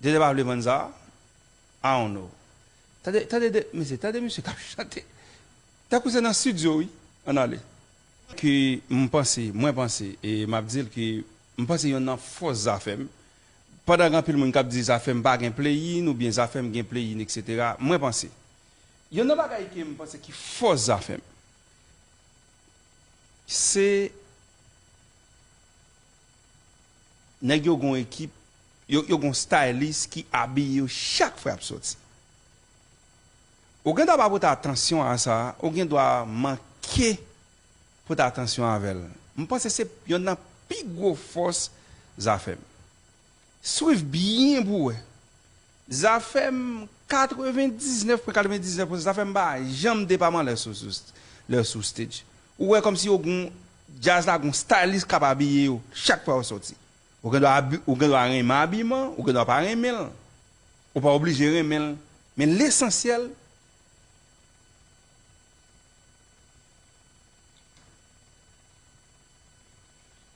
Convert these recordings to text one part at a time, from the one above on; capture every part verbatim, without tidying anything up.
Dede pa vle vann sa. I don't know. Tande, tande de, mesye, tande misye k ap chante. Tankou se nan estidyo, wi. Ann ale. Ke m panse, mwen panse, e m ap di l ke m panse yonn nan fòs Zafèm, pandan gen anpil moun k ap di Zafèm pa gen play-in oubyen Zafèm gen play-in, etsetera, mwen panse, yonn nan bagay ke m panse ki fòs Zafèm, se nèg yo gon ekip, yo, yo gon stylist ki abiye yo chak fwa y ap sòti. Ou gen dwa pa pote atansyon a sa, ou gen dwa manke pote atansyon avè l. M panse se yonn nan pi gwo fòs Zafèm. Swiv byen pou w wè. Zafèm katrevendiznèf pwen katrevendiznèf pousan Zafèm pa janm depaman lè sou, sou, lè sou stage. Ou wè kòmsi yo gon, djaz la gon stylist k ap abiye yo chak fwa yo sòti. Ou gen dwa abi, ou gen dwa renmen abiman, ou gen dwa pa renmen l. Ou pa oblije renmen l. Men lesansyèl,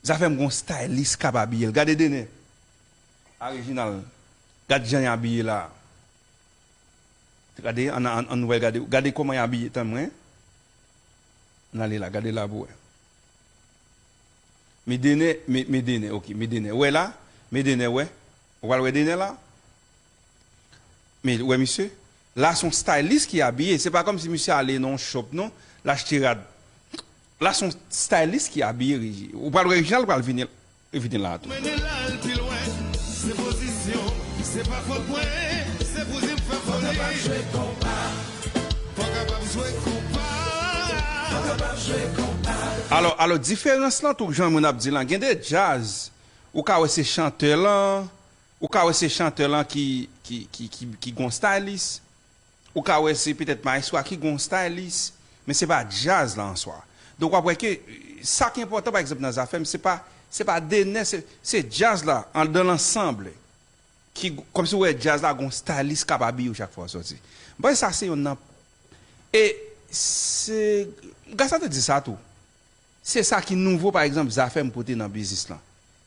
Zafèm gon stylist k ap abiye l. Gade Dener a Reginald. Gad jan y abiye la. Gade, ann, ann, ann wè, gade, gade kòman y abiye, tann mwen. Ann ale la, gade la pou wè. Men Dener, men, men Dener, ok, men Dener. Wè la, men Dener, wè. Ou pral wè Dener la? Men, wè misye? La se yon stylist ki abiye. Se pa kòmsi misye ale nan yon shop, non, l achte rad. La se yon stylist ki abiye, Regi. Ou pral wè Reginald pral vini, vini la tou. Mennen l al pi lwen, se pozisyon, se pa fòt mwen, se pou di m fè foli. Fò kapab jwe konpa, fò kapab jwe konpa, fò kapab jwe konpa. Alò, alò, diferans lan tou, jan moun ap di lan, gen de djaz, ou ka wè se chantè lan, ou ka wè se chantè lan ki, ki, ki, ki, ki gon stylist, ou ka wè se petèt maestro a ki gon stylist, men se pa djaz la an swa. Donk, w ap wè ke, sa k enpòtan, pa egzanp, nan Zafèm, se pa, se pa Dener, se, se djaz la, an, dans l'ensemble, ki, kòmsi w wè djaz la gon stylist k ap abiye w chak fwa w sòti. M panse sa se yonn nan, e se, Gasa te di sa tou. Se sa ki nouvo, pa egzanp, Zafèm pote nan biznis lan.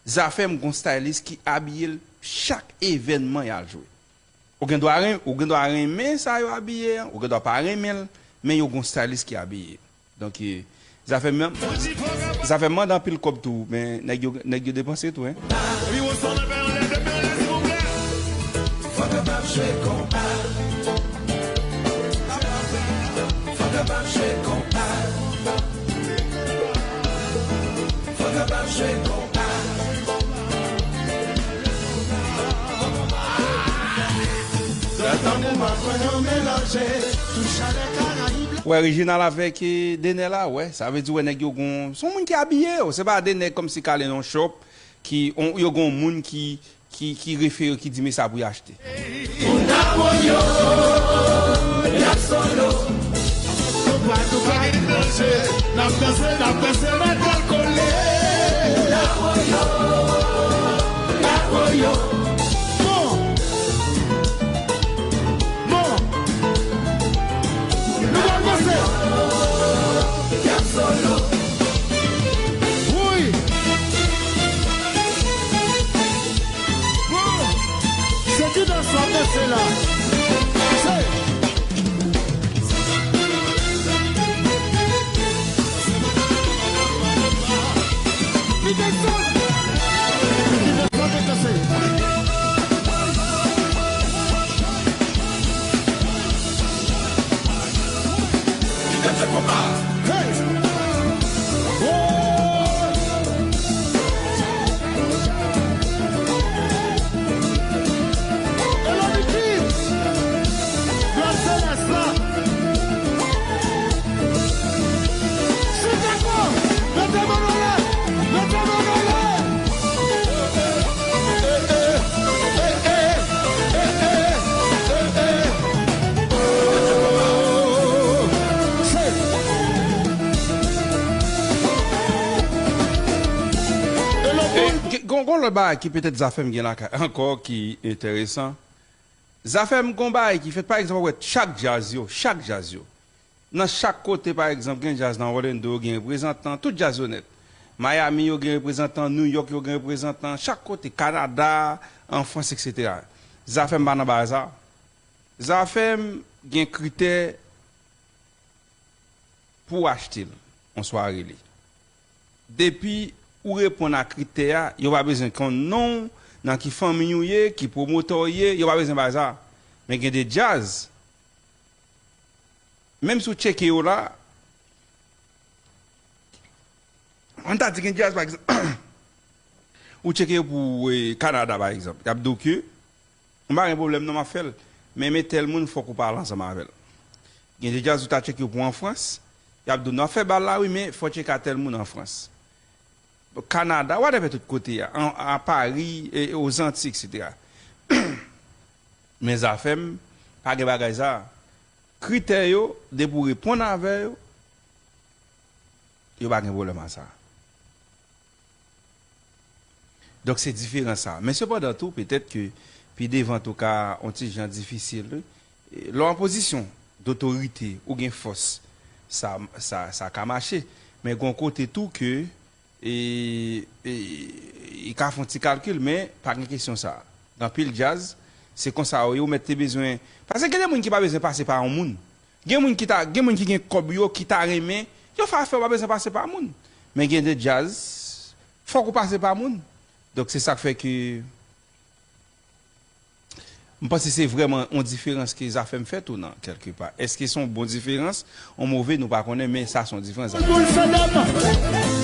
Zafèm gon stylist ki abiye l chak evènman y al jwe. Ou gen dwa ren-, ou gen dwa renmen sa yo abiye an, ou gen dwa pa renmen l, men yo gon stylist ki abiye. Donk, e, Zafèm, Zafèm mande anpil kòb tou, men nèg yo, nèg yo depanse tou, en. Fò kapab jwe konpa. Fò kapab jwe konpa. Fò kapab jwe konpa. Wè, Reginald avèk, eh, Dener la, wè. Sa vle di, wè, nèg yo gon, se yon moun ki abiye yo. Se pa de nèg kòmsi k ale nan yon shop, ki, on, yo gon moun ki, ki, ki refere, ki di, men sa pou y achte. Pou n ap woyo, n ap solo. Nou pa, nou pa etranje, n ap danse, n ap danse, mete l kole. Pou n ap woyo, n ap woyo. Bon. Bon. Nou pral panse. Wi. Bon. Se ki dans w ap danse la? Se. Ki dans sa? Ki dans w ap danse? Hey! Oh! Hello, Nicky! Black Celeste la! Chicago! Mete men anlè! Mete men anlè! E, gen, gon, gon lòt bagay ki petèt Zafèm gen lakay ankò ki enteresan. Zafèm gon bagay ki fèt, pa egzanp, w ap wè chak djaz yo, chak djaz yo. Nan chak kote, pa egzanp, gen djaz nan Orlando, gen reprezantan, tout djaz yo nèt. Miami yo gen reprezantan, New York yo gen reprezantan, chak kote, Kanada, an Frans, etsetera. Zafèm pa nan bagay sa. Zafèm gen kritè pou w achte l, yon sware li. Depi ou reponn a kritè a, yo pa bezwen konn non w, nan ki fanmiy ou ye, ki pwomotè w ye, yo pa bezwen bagay sa. Men gen de djaz, menm si w tcheke yo la, ann ta di gen djaz, pa egzanp, ou tcheke yo pou e, Kanada, pa egzanp, y ap di w ke m pa gen pwoblèm non, m ap fè l. Men, men tèl moun, fòk ou pale ansanm avè l. Gen de djaz ou ta tcheke yo pou an Frans, y ap di w, n ap fè bal la, wi, men fò w tcheke a tèl moun an Frans. Kanada, whatever, tout kote a, an, a Pari, e, Ozanti, et cetera. Men Zafèm pa gen bagay sa. Kritè yo, depi w reponn avè yo, yo pa gen pwoblèm a sa. Donk, se diferans sa. Men sepandan tou, petèt ke pi devan tou ka yon ti jan difisil, wi. E, lè w an pozisyon dotorite, ou gen fòs, sa, sa, sa ka mache. Men gon kote tou ke e, e, e ka fè yon ti kalkil, men pa gen kesyon sa. Gen anpil djaz, se konsa yo ye, ou mèt te bezwen. Paske gen de moun ki pa bezwen pase pa yon moun. Gen moun ki ta, gen moun ki gen kòb yo, ki ta renmen, yo fè afè, ou pa bezwen pase pa moun. Men gen de djaz, fòk ou pase pa moun. Donk, se sa k fè ke m panse se vrèman yon diferans ke Zafèm fè tou nan, kèlkepa. Èske se yon bon diferans, yon move, nou pa konnen, men sa se yon diferans. Boul Sodòm.